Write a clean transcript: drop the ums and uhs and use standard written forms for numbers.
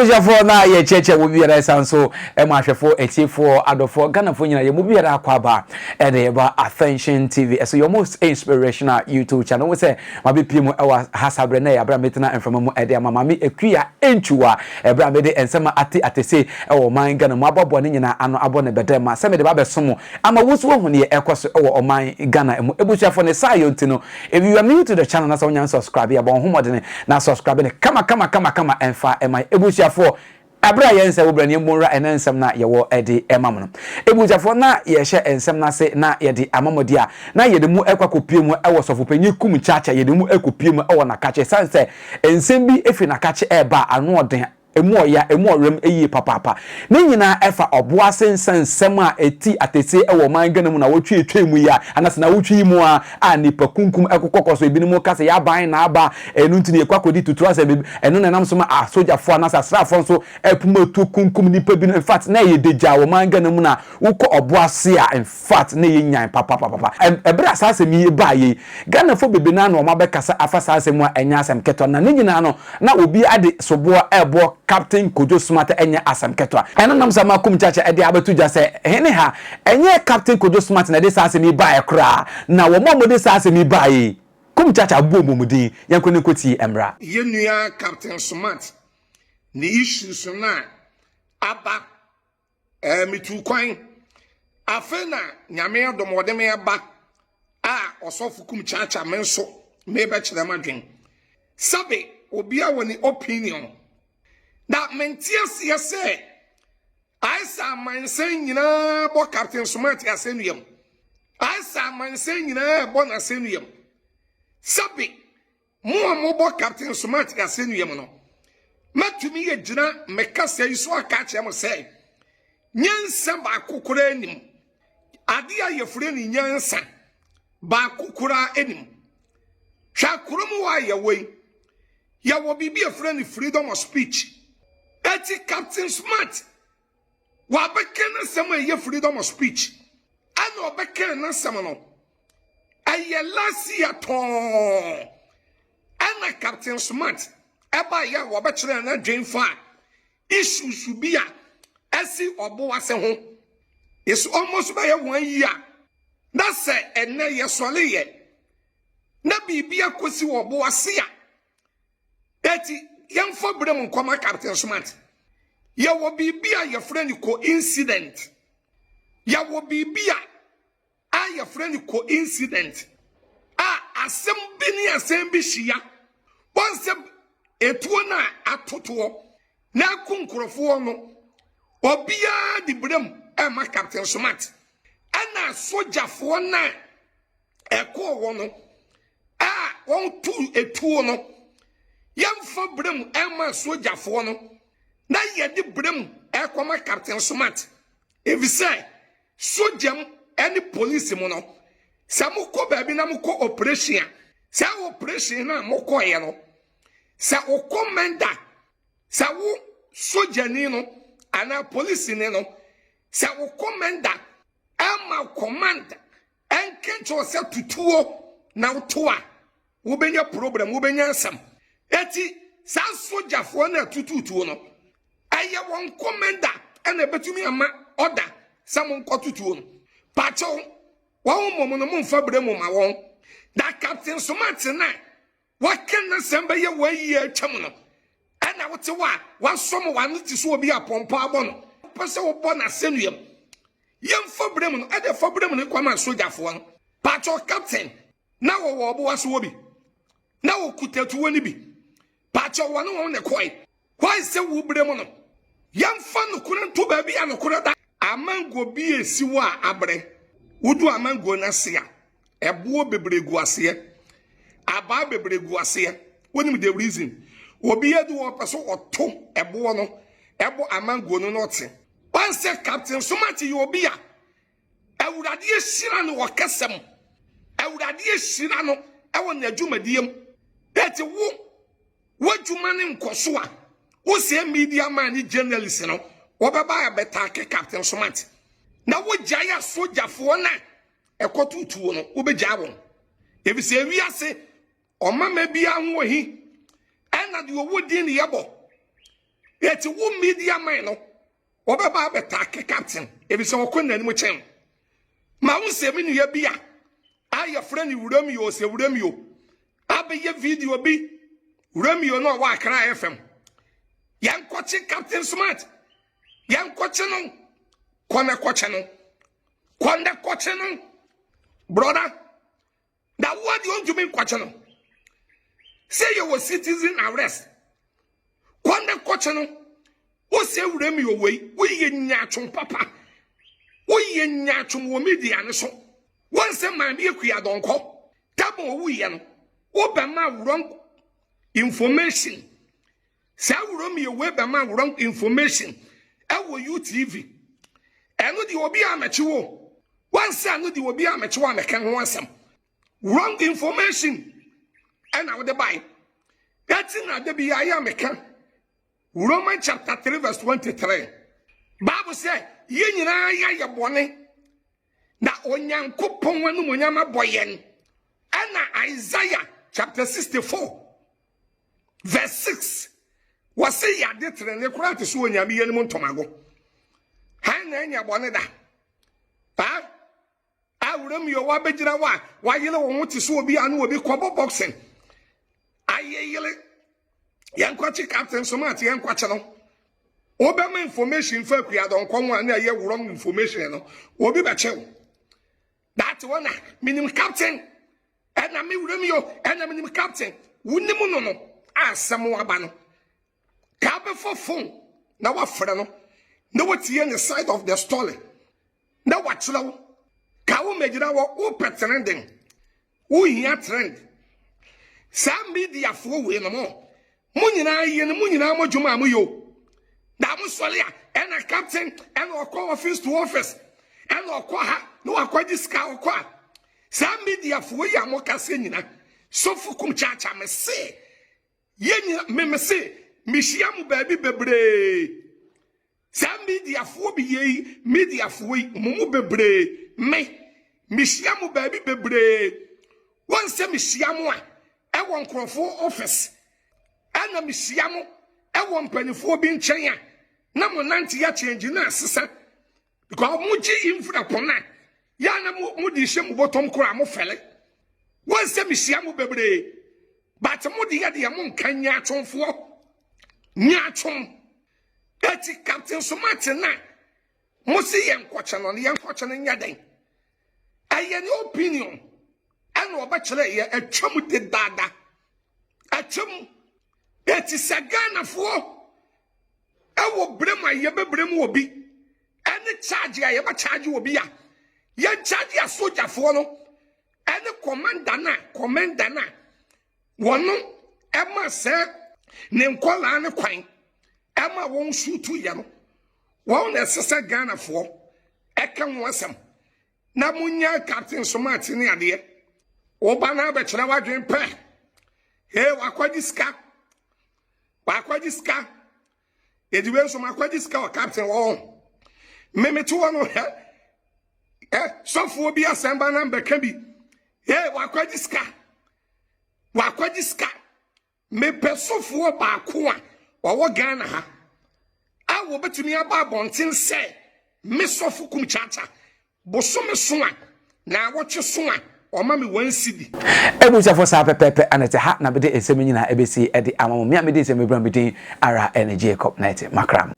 Abusuafoɔ, na yɛkyerɛkyerɛ wɔ biara, ɛsan so ɛma ahwɛfoɔ, atiefoɔ, adɔfoɔ, Ghanafoɔ nyinaa, yɛn mu biara akɔ aba ɛde ɛba Attention TV ɛso, your most inspirational YouTube channel. Wo sɛ mabɛpie mu ɛwɔ ha sabrɛ na ɛyɛ abere a metena mframa mu ɛde ama Maame Akua Ntwiwa, ɛberɛ a mede nsɛm ate atese ɛwɔ ɔman Ghana mu aboaboa ne nyinaa ano abɔ ne bɛdɛ ma sɛ mede ba bɛso mo ama wo nso woahu neɛ ɛkɔ so ɛwɔ ɔman Ghana mu. Abusuafoɔ, ne saa yɛ nti no, if you are new to the channel na sɛ wonya subscribe, yɛbɔ wo ho mmɔdene na subscribe ne kama kama kama kama ɛmfa ɛma. Abusuafoɔ, ɛberɛ a yɛn nsɛ wobrɛ ne yɛmmɔ ɛnɛ nsɛm na yɛwɔ ɛde ɛma mo no, abusuafoɔ, na yɛhyɛ nsɛm no ase na yɛde amamɔde a na yɛde mu ɛkɔ akɔpie mu ɛwɔ sɔfopanyin Kumchacha, yɛde mu ɛkɔpie mu ɛwɔ Nakakye, san sɛ nsɛm bi efiri Nakakye ɛɛba ano ɔden, emu ɔya, emu ɔwɛm eyie papaapa. Ne nyinaa ɛfa Ɔboase nsɛnsɛm a eti atese ɛwɔ ɔman Ghana mu na wɔtwe etwa mu yi a, anase na wɔtwe yi mu a nipa kunkum ɛkokɔkɔ so. Ebinom kasa yɛ aban na aba ɛnu nti na yɛkɔ akɔdi tutu asɛ bebi ɛno na ɛnam so ma asogyafoɔ anase asraafoɔ nso ɛpum etu kunkum nipa bi no. In fact, na ɛyɛ degya wɔ ɔman Ghana mu na wokɔ Ɔboase a, in fact, na ɛyɛ nyan papapapa. Ɛberɛ a saa asɛm yi baa yi, Ghanafoɔ bebree naa na wɔn abɛkasa afa saa asɛm mu a ɛnyɛ asɛm ketewa, na ne nyinaa no na obi ade soboɔ ɛbɔ Captain Kojo Smart. Ɛnyɛ asɛm ketewa. Ɛno nam sɛ ma Kumchacha ɛde abɛto gya sɛ hene ha ɛnyɛ Captain Kojo Smart na ɛde saa asɛm yi baeɛ koraa, na wɔn a wɔde saa asɛm yi baeɛ yi, Kumchacha abu wɔn din. Yɛnkɔ ne nkɔtie mmra. Yɛn nua Captain Smart ne issues no a aba metu kwan afei na Nyame adom wɔde me aba a ɔsɔfo Kumchacha, me nso mebɛkyerɛ m adwen sɛbe obia wɔ ne opinion na mente aseɛ sɛ ayɛ sɛ amansan nyinaa bɔ Captain Smart asɛnnua mu, ayɛ sɛ amansan nyinaa bɔ n'asɛnnua mu. Sɛbe mo a mobɔ Captain Smart asɛnnua mu no, mɛtumi yɛ gyina mekasa yi so aka akyerɛ mo sɛ nyansa baako koraa anim ade a yɛfrɛ ne nyansa baako koraa anim. Hwɛ, kurom hɔ a yɛwɔ yi, yɛwɔ biribi a yɛfrɛ no freedom of speech. Eti Captain Smart wabɛka n'asɛm a ɛyɛ freedom of speech, ɛna ɔbɛka n'asɛm no ɛyɛ last year tɔn, ɛna Captain Smart ɛba yɛ a wɔbɛkyerɛ n'adwen fa issues bi a ɛsi Ɔboase ho. It's almost bɛyɛ one year na sɛ ɛnɛ yɛsɔre yɛ na biribi akɔsi wɔ Ɔboase a, eti yɛmfa bere mu nkɔma Captain Smart. Yɛwɔ biribi a yɛfrɛ no coincident, yɛwɔ biribi a yɛfrɛ no coincident a asɛm bi ne asɛm bi hyia. Wɔn sɛ etuo no a atotoɔ na aku nkurɔfoɔ no, obiara de bere mu ɛma Captain Smart, ɛna sogyafoɔ no a ɛkɔɔ wɔ no a wɔn etuo no, yɛmfa bere mu ɛma sogyafoɔ no na yɛde bere mu ɛkɔma Captain Smart, efisɛ sogyam ɛne polisi mu no, sɛ mokɔ baabi na mokɔ operation a, saa operation no a mokɔɛ no, sɛ wo commander, sɛ wo sogyani no anaa polisini no, sɛ wo commander ɛma command ɛnkenkyɛw sɛ tutuo na woto a, wobɛnya problem, wobɛnya nsɛm. Eti saa sogyafoɔ no atututuo no, ɛyɛ wɔn commander ɛna ɛbɛtumi ama ɔda sɛ monkɔ tutuo no. Pakyɛw, wɔn mmom no momfa bere mu ma wɔn. Na Captain Smart na wɔka n'asɛm bɛyɛ wɔn ayi atwam no, ɛna wote hɔ a wasɔm w'ano te so obi apɔmpɔ abɔ no pɛ sɛ wobɔ n'asɛnnua mu. Yɛmfa bere mu no ɛde fa bere mu no kɔma sogyafoɔ no. Pakyɛw, captain na wɔwɔ Ɔboa so wɔ bi na wɔkuta tuo no bi. Pakyɛw, wɔne wɔn ne kɔe hɔ sɛ wo bere mu no, yɛmfa nokorɛ nto baabi a nokorɛ da. Amango bi esi hɔ a abrɛ wodu amango no ase a, ɛboɔ bebree gu aseɛ, abaa bebree gu aseɛ. Wonim the reason? Obi adu hɔ pɛ so ɔto ɛboɔ no ɛbɔ amango no na ɔte wɔn sɛ Captain Smart yɛ obi a Awurade ahyira no wɔ kɛsɛm, Awurade ahyira no ɛwɔ n'adwumadie mu. Eti wo w'adwuma ne nkɔ so a wosɛ media man ne journalist no wɔbɛba abɛtaake Captain Smart na wogyae asogyafoɔ no a ɛkɔto tuo no, wobɛgyaa wɔn, efisɛ ewiase ɔmama biara ho ohi ɛna deɛ ɔwɔ din ne yɛbɔ. Eti wo media man no, wɔbɛba abɛtaake captain efisɛ ɔkɔ n'anim kyɛn. Ma wo sɛ me nua bi a a yɛfrɛ no Romeo sɛ Romeo abɛyɛ video bi Romeo no ɔwɔ Accra FM. Yɛnkɔkye Captain Smart. Yɛnkɔkye no. Kɔ na kɔkye no. Kɔ na kɔkye no. Brother, na wo deɛ ɔntumi nkɔkye no. Sɛ yɛwɔ citizen arrest. Kɔ na kɔkye no. Wosɛ Romeo wei, woyɛ nyaatwom papa. Woyɛ nyaatwom wɔ media no so. Wɔn sɛ maame akua dɔnkɔ. Tabo owuiɛ no, wobɛma wrong information. Saa Romeo wei bɛma wrong information ɛwɔ UTV. Ɛno deɛ obi a mɛkye wo. Wɔn sɛ ɛno deɛ obi a mɛkye wo a mɛka ho asɛm. Wrong information ɛna wode bae. Ɛti na da bi ayɛ a mɛka. Roman chapter 3 verse 23. Bible sɛ yɛn nyinaa yɛayɛ bɔne na Onyankopɔn animuonyam abɔ yɛn. Ɛna Isaiah chapter 64 verse 6 wɔse yɛade tenene koraa te sɛ Onyame yɛn mu ntomago. Han na anya bɔne da. Ha? Awura mu yɛ wabɛgyina hɔ a wayere wo ho te sɛ obi a ne obi kɔbɔ boxing. Ayeyere yɛnkɔkye captain smart yɛnkɔkye no. Wobɛma information fa akuadɔnkɔ ho a na ɛyɛ wrong information no obi bɛkye wo. That one a menim captain ɛna me wura mu yo ɛna menim captain wonim no no a asɛm aba no ka bɛfa phone na wafrɛ no na watie ne side of the story na wakyerɛ wo ka wo magyina hɔ wopɛ trending wohia trend saa mediafoɔ wei no mo mo nyinaa yɛ no mo nyinaa mo adwuma a moyɛ o na mo sɔre a ɛna captain ɛna ɔkɔ office to office ɛna ɔkɔ ha na wakɔgye sika ɔkɔ a saa mediafoɔ yi a moka sɛ nyina sɔfo kum kyaakyaa me se yɛn nyina me me se mehyia mo baabi bebree saa mediafoɔ bi yɛ yi mediafoɔ yi mo mu bebree me mehyia mo baabi bebree wɔn sɛ mehyia mo a ɛwɔ nkurɔfoɔ office ɛna mehyia mo ɛwɔ mpanimfoɔ bi nkyɛn a na mo nante yɛ kyɛngye na asesa because mo gye mfira pɔn a yɛa na mo de hyɛ mo bɔtɔm koraa mo fɛle wɔn sɛ mehyia mo bebree but mo de yɛ deɛ mo nka nyaatwomfoɔ nyaatwom eti captain smart na mo si yɛn nkɔkyɛ no yɛn nkɔkyɛ no nyɛ den ɛyɛ ne opinion ɛna ɔbɛkyerɛ yɛ atwam dedaada atwam eti sɛ ghanafoɔ ɛwɔ brem a yɛbɛbrɛ mu obi ɛne charge a yɛbɛ charge obi a yɛn charge asogyafoɔ no ɛne commander na commander na wɔno ɛma sɛ ne nkɔlaa ne kwan ɛma wɔn sutu yɛ no wɔn na ɛsɛ sɛ ghanafoɔ ɛka ho asɛm na munya captain smart ne adeɛ wɔba na abɛkyerɛ wadwen pɛ ee wakɔgye sika wakɔgye sika ediwe nso makɔgye sika wɔ captain wɔ mmemme te hɔ no ɛ ɛ sɔfoɔ bi asɛm ba na mbɛka bi ee wakɔgye sika wakɔgye sika mepɛ sɔfoɔ baako a ɔwɔ ghana ha a wɔbɛtumi aba abɔnten sɛ me sɔfo kum kyaakya bosome so a na awɔtwe so a ɔma me one cedi. Ebusuafo saa pɛpɛɛpɛ ana te ha na mede nsɛm nyinaa ɛbɛsi ɛde ama mo me a mede nsɛm ebura me din ara ɛne Jacob na ɛte makram.